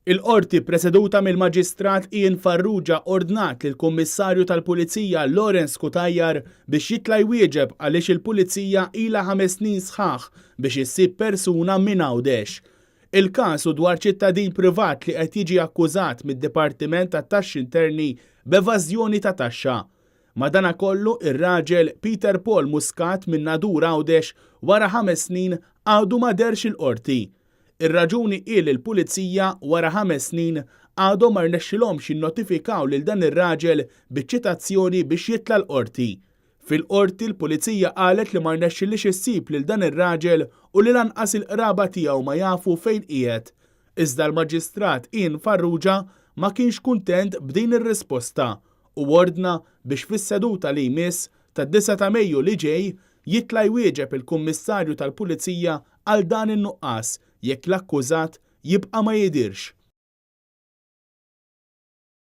Il-Qorti preseduta mill-Maġistrat Ian Farrugia ordnat lill-Kummissarju tal-Pulizija Lawrence Cutajar biex jitla' jwieġeb għaliex il-Pulizija ilha 5 snin sħaħ biex issib persuna minn Għawdex. Il-każ hu dwar ċittadin privat li qed jiġi akkużat mid-Dipartiment tat-Taxxi Interni b'evażjoni ta' taxxa. Madanakollu, ir-raġel Peter Paul Muscat minn Nadur Għawdex wara 5 snin għadu ma deherx il-qorti. Ir-raġuni hi li l-pulizija wara 5 snin għadhom ma rnexxilhomx jinnotifikaw lil dan ir-raġel biċ-ċitazzjoni biex jitla' l-qorti. Fil-qorti l-pulizija qalet li ma rnexxilhiex issib lil dan ir-raġel u li lanqas il-qraba tiegħu ma jafu fejn qiegħed. Iżda l-Maġistrat Ian Farrugia ma kienx kuntent b'din ir-risposta u ordna biex fis-seduta li jmiss tad-9 ta' Mejju li ġej jitla' jwieġeb il-Kummissarju tal-Pulizija għal dan in-nuqqas jekk l-akkużat jibqa' ma jidirx.